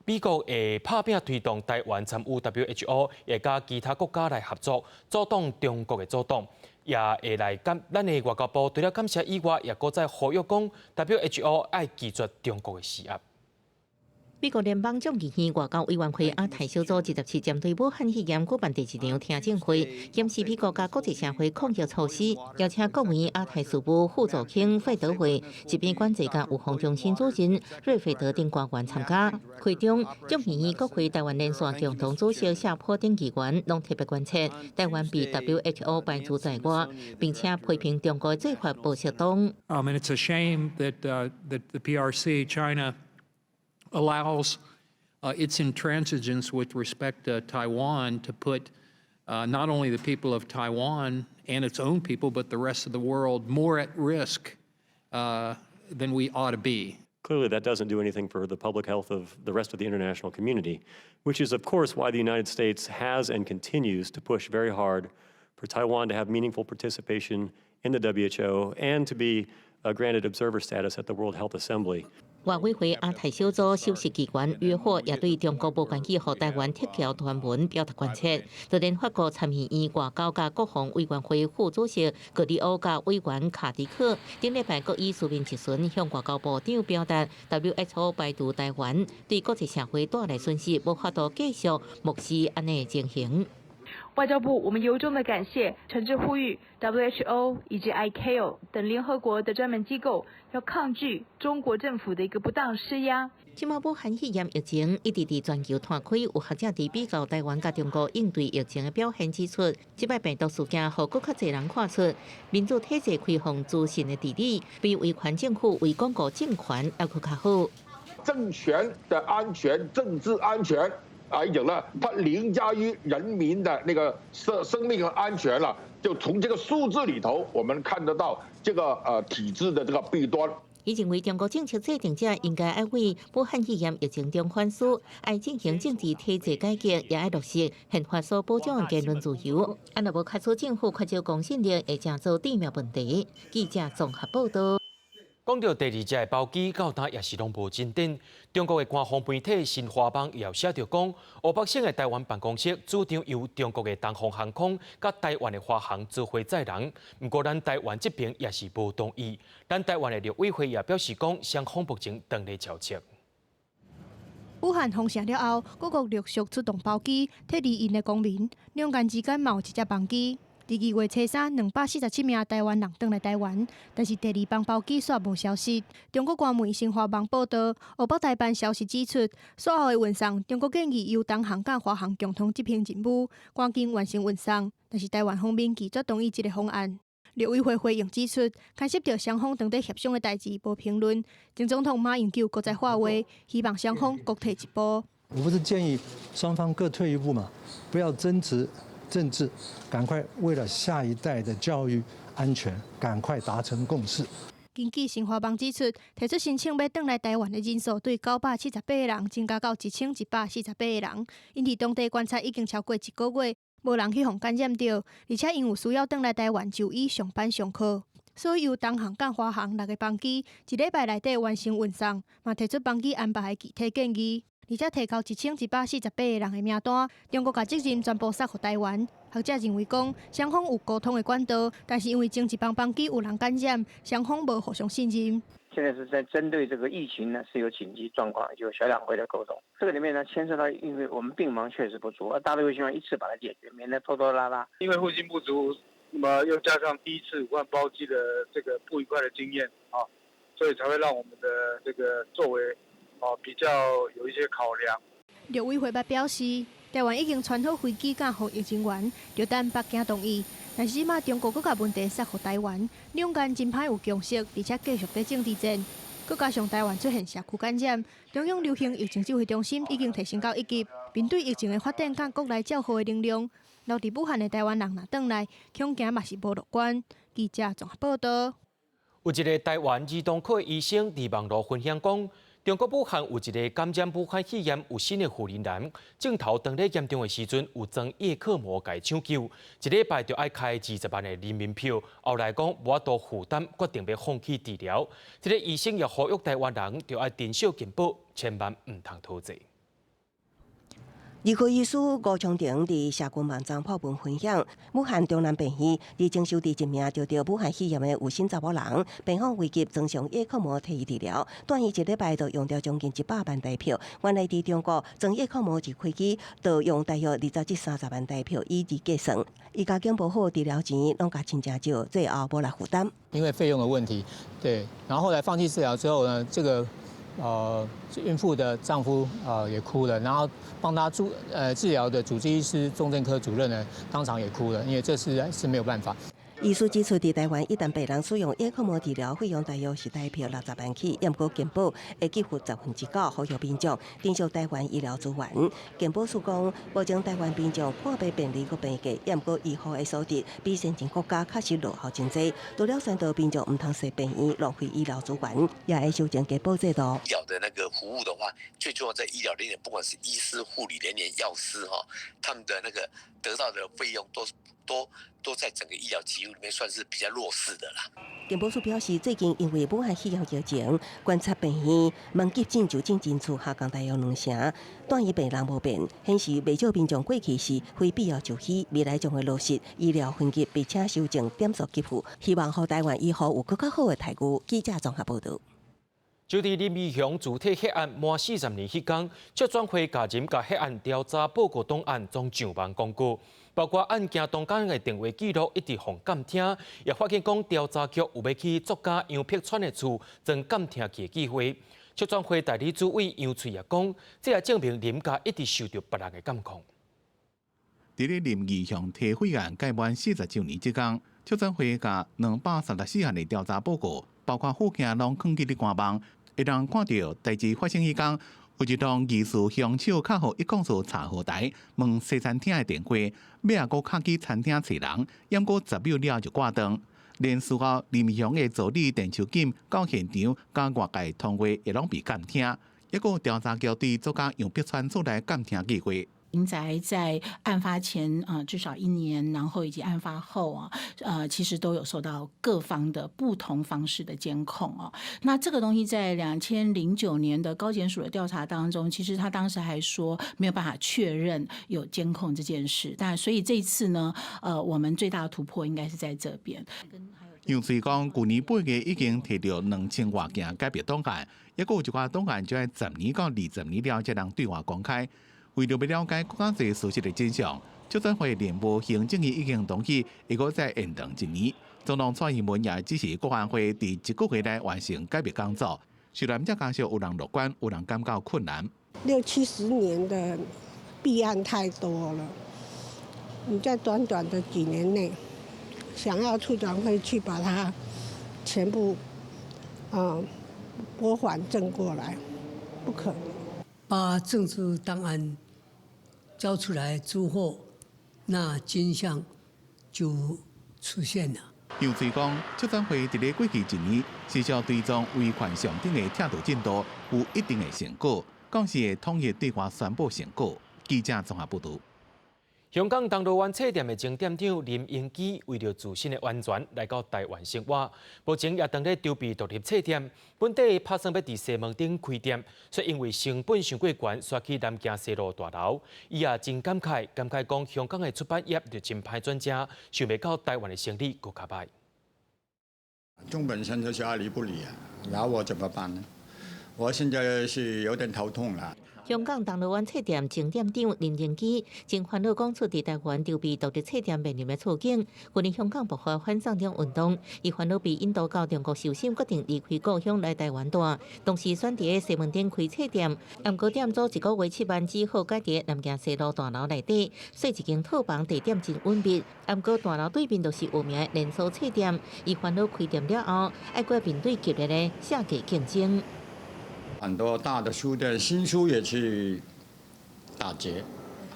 美國會拍拚推動台灣參與 WHO，會佮其他國家來合作，阻擋中國的阻擋。也會來感，咱的外交部除了感謝以外，也閣再呼籲講，WHO 愛拒絕中國的施壓。美國聯邦眾議院外交委員會亞太小組27針對武漢肺炎舉辦第二場聽證會，檢視美國佮國際社會抗疫措施，邀請國務院亞太事務副助卿費德惠、疾病管制佮預防中心主任瑞費德等官員參加。會中，眾議院國會台灣連線共同主席夏波等議員攏特別關切台灣被 WHO 排除在外，並且批評中國做法無適當。 And it's a shame that the PRC, China, allows its intransigence with respect to Taiwan to put not only the people of Taiwan and its own people, but the rest of the world more at risk than we ought to be. Clearly, that doesn't do anything for the public health of the rest of the international community, which is, of course, why the United States has and continues to push very hard for Taiwan to have meaningful participation in the WHO and to be Granted observer status at the World Health Assembly. 外委會亞太小組首席議員約霍也對中國無關機予台灣撤僑傳聞表達關切。就連法國參議院外交佮國防委員會副主席格里歐佮委員卡迪克，頂禮拜閣以書面質詢向外交部長表達，WHO 排除台灣對國際社會帶來損失，無法度繼續漠視按呢情形。外交部，我們由衷的感謝，誠摯呼籲 WHO 以及 ICAO 等聯合國的專門機構，要抗拒中國政府的一個不當施壓。這馬武漢肺炎疫情一直佇全球湠開，有學者佇比較台灣佮中國應對疫情的表現，指出，這擺病毒事件予閣較濟人看出民主體制開放資訊的治理，比威權政府為鞏固政權猶閣較好。政權的安全、政治安全來講呢，它凌駕於人民的那個生命的安全了。就從這個數字裡頭，我們看得到這個體制的這個弊端。伊認為中國政策制定者應該愛為武漢肺炎疫情中反思，愛進行政治體制改革，也愛落實憲法所保障的言論自由。啊若無假使政府缺少公信力，會成做致命問題。記者綜合報道。講到第二隻的包機，到今也是攏無進展。中國的官方媒體新華網也有寫著講，湖北省的台灣辦公室主張由中國的東方航空佮台灣的華航做伙載人，毋過咱台灣這邊也是無同意。咱台灣的陸委會也表示講，雙方目前當咧調整。武漢封城了後，各國陸續出動包機撤離𪜶的公民，兩岸之間嘛有一隻班機。佇2月初三，247名台灣人轉來台灣，但是第二班包機煞無消息。中國官媒新華網報道，湖北台辦消息指出，煞後的運送，中國建議由東航佮華航共同執行任務，趕緊完成運送。但是台灣方面拒絕同意這個方案。陸委會回應指出，牽涉著雙方當咧協商的代誌，無評論。前總統馬英九閣再發話，希望雙方各退一步。我不是建議雙方各退一步嘛，不要爭執政治，趕快為了下一代的教育安全，趕快達成共識。根據新華網指出，提出申請欲轉來台灣的人數對978個人增加到1148個人。𪜶佇當地觀察已經超過一個月，無人去予感染著，而且𪜶有需要轉來台灣就醫、上班、上課，所以由東航佮華航六个班機一禮拜內底完成運送，嘛提出班機安排的具體建議。而且提交1148個人的名單，中國共責任全部捒予台灣。學者認為講，雙方有溝通的管道，但是因為前一班班機有人感染，雙方無互相信任。現在是在針對這個疫情呢，是有緊急狀況，就小兩會的溝通。這個裡面呢，牽涉到，因為我們病房確實不足，大陸又希望一次把它解決，免得拖拖拉拉。因為後勤不足，那麼又加上第一次武漢包機的這個不愉快的經驗啊，所以才會讓我們的這個作為啊比較有一些考量。陸委會表示，台灣已經傳好飛機佮防疫人員，就等北京同意。但是這馬中國閣共問題捒予台灣，兩岸真歹有共識，而且繼續咧政治戰，閣加上台灣出現社區感染，中央流行疫情指揮中心已經提升到一級，面對疫情的發展佮國內照護的能量，留佇武漢的台灣人若轉來，恐驚嘛是無樂觀。記者綜合報道。有一个台灣兒童科醫生佇網路分享講，中國武漢有一个感染武漢肺炎有新的婦人男，症頭當咧嚴重的時陣有裝葉克膜共搶救，一禮拜就愛開20萬的人民幣。後來講無法度負擔，決定欲放棄治療。這个醫生也呼籲台灣人，著愛珍惜健保，千萬毋通討債。兒科醫師吳長廷佇社群網站發文分享，武漢中南病院佇徵收佇一名著著武漢肺炎的有身查某人，病況危急，裝上葉克膜替伊治療，短伊一禮拜就用掉將近100萬台票。原來佇中國裝葉克膜一開機，就用大約20至30萬台票以二計算。伊家境無好，治療錢攏共親戚借，最後無力負擔。因為費用的問題，對，然後後來放棄治療之後呢，這個孕婦的丈夫也哭了，然後幫她治療的主治醫師、重症科主任呢，當場也哭了，因為這是沒有辦法。醫師指出，佇台灣一旦病人使用葉克膜治療，費用大約是台幣60萬起，毋過健保會給付9%，呼籲民眾珍惜台灣醫療資源。健保署講，目前台灣民眾看病便利閣平價，毋過醫護的素質比先進國家確實落後真濟。除了宣導民眾毋通踅病院浪費醫療資源，也會修正健保制度。醫療的那個服務的話，最重要在醫療人員，不管是醫師、護理人員、藥師，哈，他們的那個得到的費用都在整個醫療給付裡面算是比較弱勢的啦。健保署表示，最近因為武漢肺炎疫情，觀察病院問急診就診人數下降大約2成，住院病人無變，顯示袂少民眾過去是非必要就醫，未來將會落實醫療分級，並且修正點數給付，希望予台灣醫護有閣較好的待遇。記者綜合報導。就佇林義雄自體血案滿40年彼工，促轉會共林家血案調查報告檔案總上網公告，包括案件當天的電話記錄一直予監聽，也發現講調查局有欲去作家楊碧川的厝裝監聽器的計劃。促轉會代理主委楊翠也講，這也證明林家一直受著別人的監控。佇咧林義雄提血案屆滿40週年這工，促轉會共234項的調查報告，包括附件攏囥佇咧官網。會當看著代誌發生彼工，有一通疑似兇手敲予一公司茶號台問西餐廳的電話，尾仔閣敲去餐廳揣人，猶閣10秒了就掛斷。連事後林義雄的助理鄭秋錦到現場佮外界通話，也攏被監聽。抑閣調查局對作家楊碧川厝內監聽計劃。林宅在案發前啊，至少一年，然後以及案發後啊，其實都有受到各方的不同方式的監控哦。那這個東西在2009年的高檢署的調查當中，其實他當時還說沒有辦法確認有監控這件事。但所以這次呢，我們最大的突破應該是在這邊。楊翠講，舊年8月已經提著2000外件解密檔案，抑閣有一寡檔案就愛10年到20年了才能對外公開。為著欲了解閣較濟事實的真相，促轉會聯播行政院已經同意，會閣再延長一年。總統蔡英文也指示國安會佇一個月內完成解密工作。雖然這家屬有人樂觀，有人感覺困難。六七十年的弊案太多了，你在短短的幾年內，想要促轉會去把它全部撥緩正過來，不可能。把政治檔案交出來之後，那真相就出現了。楊翠講，促轉會佇咧過去一年，持續追蹤維權上頂的拆除進度，有一定的成果，講是會統一對外宣布成果。記者綜合報導。香港銅鑼灣冊店的前店長林榮基為著自身的安全來到台灣生活，目前也當咧籌備獨立冊店。本底拍算欲佇西門町開店，卻因為成本傷過懸，煞去南京西路大樓。伊也真感慨，感慨講香港的出版業就真歹轉正，想袂到台灣的生意閣較歹。中本身就是愛理不理啊，那我怎麼辦呢？我現在是有點頭痛啦。香港銅鑼灣冊店前店長林榮基真煩惱，講出佇台灣籌備獨立冊店面臨的處境。去年香港爆發反送中運動，伊煩惱被引渡到中國受審，決定離開故鄉來台灣住。當時選佇西門町開冊店，毋過店租一個月7萬，只好改佇南京西路大樓內底，設一間套房，地點真隱秘。毋過大樓對面就是有名的連鎖冊店，伊煩惱開店了後，愛閣面對激烈的下價競爭。很多大的書店新書也去打折，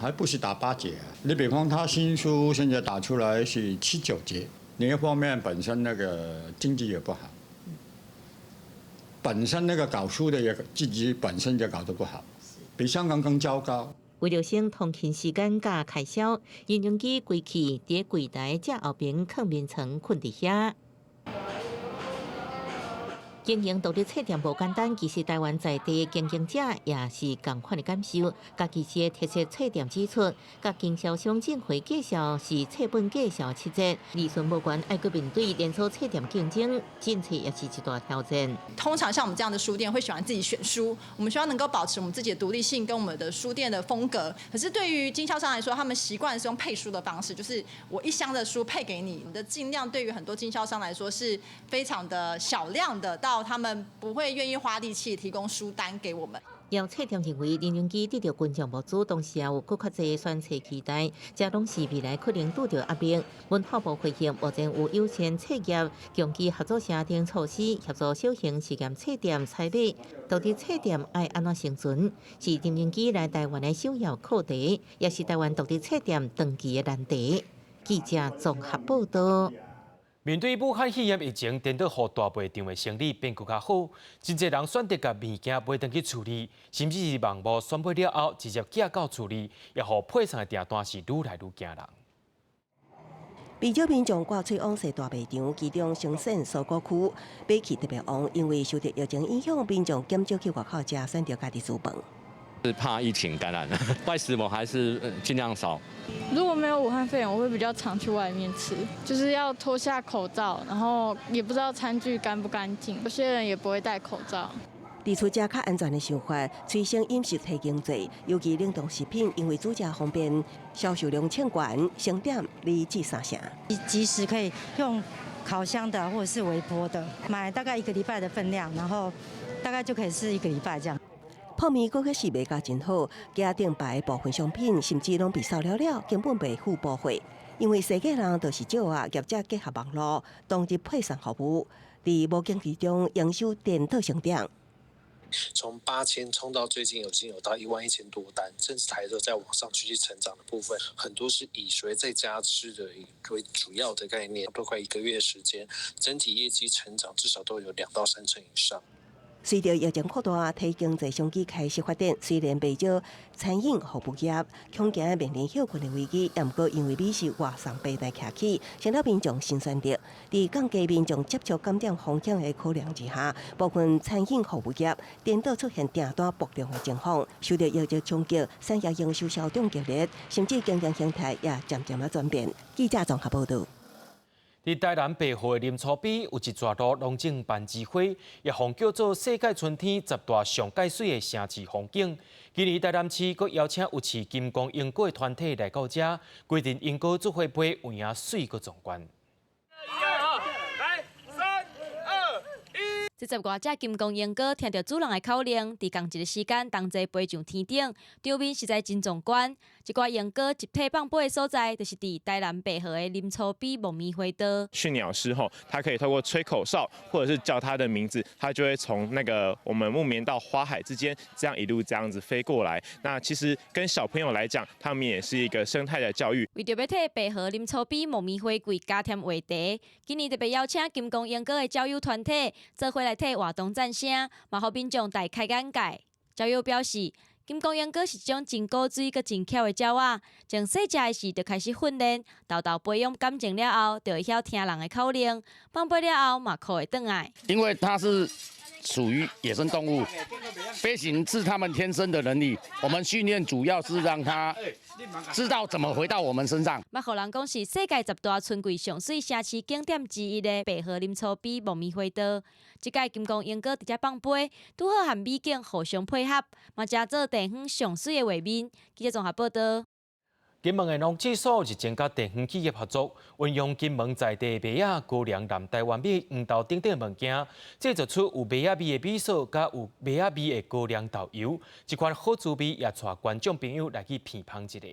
還不是打8折。你比方他新書現在打出來是七九折。另一方面，本身那個經濟也不好，本身那個搞書的也自己本身就搞得不好，比香港更糟糕。為著省通勤時間佮開銷，林榮基規氣佇櫃台正後邊囥眠床睏佇遐。經營獨立冊店無簡單，其實台灣在地的經營者也是仝款的感受。家己的特色冊店指出，佮經銷商進貨價數是冊本價數7折，利潤無懸，愛閣面對連鎖冊店競爭，進冊也是一大挑戰。通常像我們這樣的書店會喜歡自己選書，我們希望能夠保持我們自己的獨立性跟我們的書店的風格。可是對於經銷商來說，他們習慣是用配書的方式，就是我一箱的書配給你，你的進量對於很多經銷商來說是非常的小量的，到他們不會願意花力氣提供書單給我們。有冊店認為，林榮基得著群眾募資，同時也有閣較濟選冊期待，這攏是未來可能拄著壓力。文化部回應，目前有優先冊業、長期合作社等措施，協助小型試驗冊店採買。獨立冊店愛按怎生存，是林榮基來台灣的首要課題，也是台灣獨立冊店長期的難題。記者綜合報導。面對武漢肺炎疫情，顛倒予大賣場的生意變閣較好，真濟人選擇共物件買轉去厝裡，甚至是網路選買了後直接寄到厝裡，也予配送的訂單是愈來愈驚人。不少民眾掛喙往踅大賣場，其中松山蔬果區買氣特別旺，因為受著疫情影響，民眾減少去外口食，選擇家己煮飯。是怕疫情感染，外食我還是盡量少。如果沒有武漢肺炎，我會比較常去外面吃，就是要脫下口罩，然後也不知道餐具乾不乾淨，有些人也不會戴口罩。佇厝食較安全的想法，催生飲食提經濟，尤其冷凍食品，因為煮食方便，銷售量衝懸，成長2至3成。即時可以用烤箱的或者是微波的，買大概一個禮拜的分量，然後大概就可以吃一個禮拜這樣。泡麵閣確實賣甲真好，架頂擺部分商品甚至攏被掃了了，根本袂付報稅。因為踅街人就是少啊，業者結合網路，當日配送服務，佇無景氣中營收顛倒成長。從8000衝到最近已經有到11000多單，甚至還有在往上繼續成長的部分，很多是以誰在家吃的為主要的概念，都快一個月時間，整體業績成長至少都有2到3成以上。隨著疫情擴大，體經濟商機開始發展。雖然袂少餐飲服務業恐驚面臨歇困的危機，也毋過因為美食外送平台起起，成了民眾新選擇。佇降低民眾接觸感染風險的考量之下，部分餐飲服務業顛倒出現訂單爆量的情況，受著疫情衝擊，產業營收消長激烈，甚至經營形態也漸漸仔轉變。記者綜合報導。佇台南白河的林厝邊有一逝路攏種攀枝花，也予叫做世界春天十大上蓋媠的城市風景。今年台南市閣邀請有飼金光鸚鵡的團體來到遮，規陣鸚鵡做伙飛，有影媠閣壯觀。來，三二一。這十外隻金光鸚鵡聽著主人的口令，佇仝一个時間同齊飛上天頂，場面實在真壯觀。這寡鸚鵡集體放飛的所在，就是佇台南白河的林厝邊木棉花道。馴鳥師吼，他可以透過吹口哨，或者是叫他的名字，他就會從那個我們木棉到花海之間，這樣一路這樣子飛過來。那其實跟小朋友來講，他們也是一個生態的教育。為著欲替白河林厝邊木棉花季加添話題，今年特別邀請金光鸚鵡的鳥友團體做伙來替活動讚聲，嘛予民眾大開眼界。鳥友表示，金光鸚鵡是一種真古錐閣真巧的鳥仔，從細隻的時就開始訓練，沓沓培養感情了後，就會曉聽人的口令，放飛了後嘛閣會轉來。因為它是屬於野生動物，飛行是他們天生的能力。我們訓練主要是讓它知道怎麼回到我們身上。嘛，予人講是世界十大春季上媠城市景點之一的白河林厝邊木棉花道，這擺金光鸚鵡佇遮放飛，拄好和美景互相配合，嘛成做地方上媠的畫面。記者綜合報導。金門的農試所日前佮地方企業合作，運用金門在地麥仔、高粱、南台灣米、黃豆等等物件，製作出有麥仔味的米素，佮有麥仔味的高粱豆油，這款好滋味也帶觀眾朋友來去品嘗一下。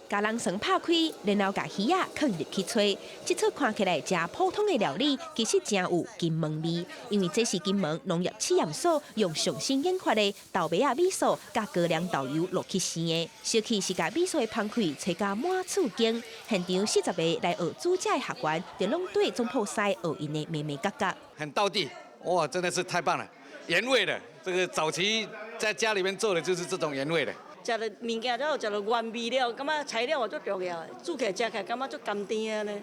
共人床拍開，然後共魚仔囥入去炊，這齣看起來誠普通的料理，其實誠有金門味。因為這是金門農業試驗所用上新研發的豆麥仔米素佮高粱豆油落去生的。小氣是共米素的芳氣炊甲滿厝間，現場40個來學煮食的學員，就攏綴總鋪師學𪜶的眉眉角角。很道地，哇，真的是太棒了，原味的。這個早期在家裡面做的就是這種原味的。食著物件了，食著原味了，感覺材料也足重要，煮起來食起來感覺足甘甜的呢。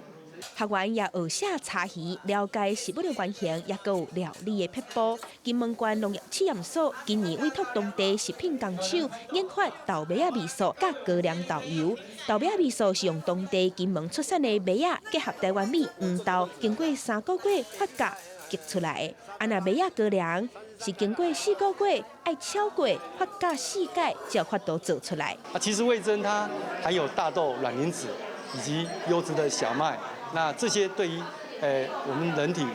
學員也學寫柴魚，了解食物的原型，也閣有料理的撇步。金門縣農業試驗所今年委託當地食品工廠研發豆麥仔味素佮高粱豆油。豆麥仔味素是用當地金門出產的麥仔結合台灣米、黃豆，經過3個月發酵結出來的。啊，若麥仔高粱是經過4個月愛超過發酵4擺，才有法度做出來。啊，其實味噌它含有大豆卵磷脂以及優質的小麥。那這些對於我們人體，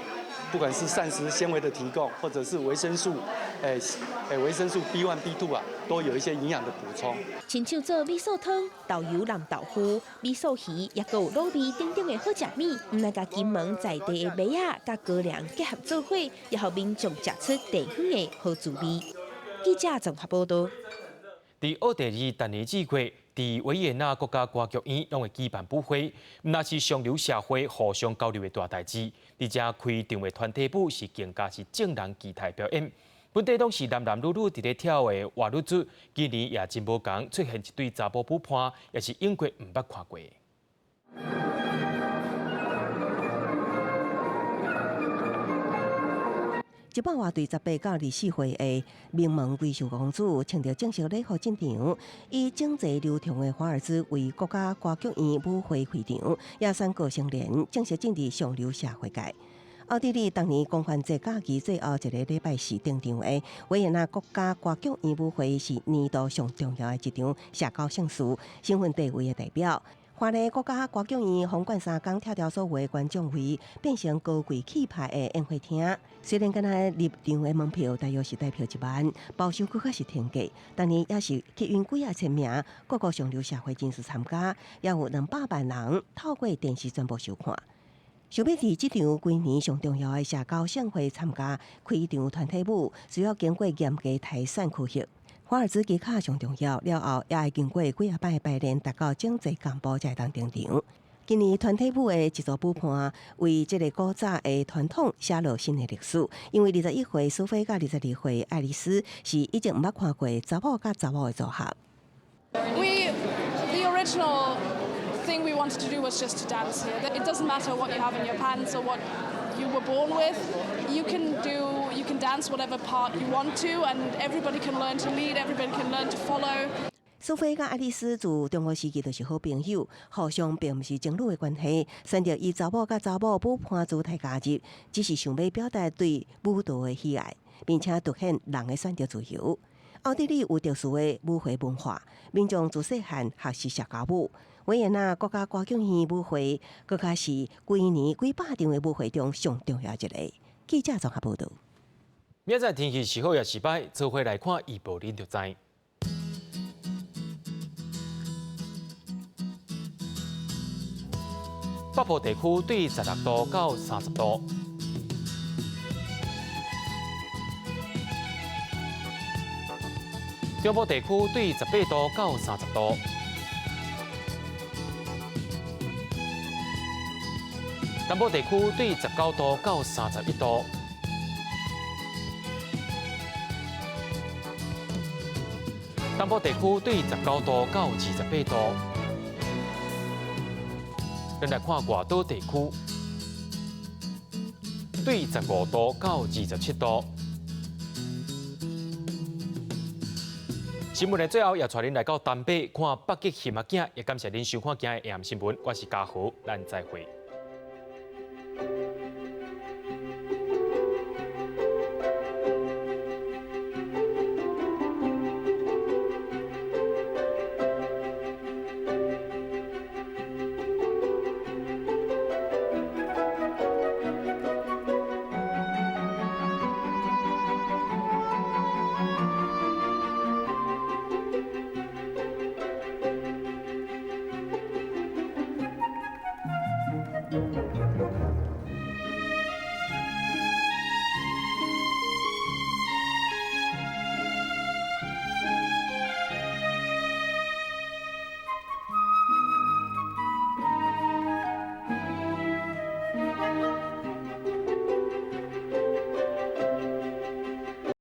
不管是膳食纖維的提供，或者是維生素，維生素 B1、B2 啊，都有一些營養的補充。親像做米素湯、豆油淋豆腐、米素魚，也閣有滷味等等的好食物，毋但共金門在地的麥仔佮高粱結合做伙，也予民眾食出地方的好滋味。記者綜合報導。佇奧地利逐年4月，佇維也納國家歌劇院攏會舉辦舞會，毋但是上流社會互相交流的大代誌，而且開場的團體舞是更加是眾人期待表演。本底攏是男男女女佇咧跳的華爾茲，今年也真無仝出現一對查某舞伴，也是英國毋捌看過。一百外對18到24歲的名門閨秀公主，穿著正式禮服進場，以整齊流暢的華爾茲為國家歌劇院舞會開場，也宣告成年，正式進入上流社會界。奧地利當年狂歡節假期最後一个禮拜四登場的維也納國家歌劇院舞會是年度上重要的一場社交盛事，身份地位的代表。華麗國家歌劇院封館三工，拆掉所有的觀眾位，變成高貴氣派的宴會廳。雖然敢若入場的門票大約是台票1萬，包廂閣較是天價，當年也是吸引幾仔千名各國上流社會人士參加，也有200萬人透過電視轉播收看。想欲佇這場規年上重要的社交盛會參加開場團體舞，需要經過嚴格篩選考核。華爾茲技巧上重要，了後也會經過幾仔擺排練，達到整齊同步才會當登場。今年團體舞的一組舞伴為這个古早的傳統寫落新的歷史，因為21歲蘇菲佮22歲愛麗絲是以前毋捌看過查某佮查某的組合。 The original thing we wanted to do was just to dance here. It doesn't matter what you have in your pants or what you were born with. You can dance whatever part you want to, and everybody can learn to lead. Everybody can learn to follow. 蘇菲佮愛麗絲自中學時期就是好朋友，互相並毋是情侶的關係，選擇以查某佮查某舞伴姿態加入，只是想欲表達對舞蹈的喜愛，並且凸顯人的選擇自由。奧地利有特殊的舞會文化，民眾自細漢學習社交舞。維也納國家歌劇院舞會，閣較是規年幾百場的舞會中上重要一个。記者綜合報導。明仔載天氣是好抑是䆀，做伙來看預報，恁就知。北部地區對16度到30度，中部地區對18度到30度，南部地區對19度到31度，東部地區對19度到28度。咱來看外島地區，對15度到27度。新聞的最後，也帶恁來到台北看北極熊仔囝，也感謝恁收看今日的 AM 新聞，我是嘉豪，咱再會。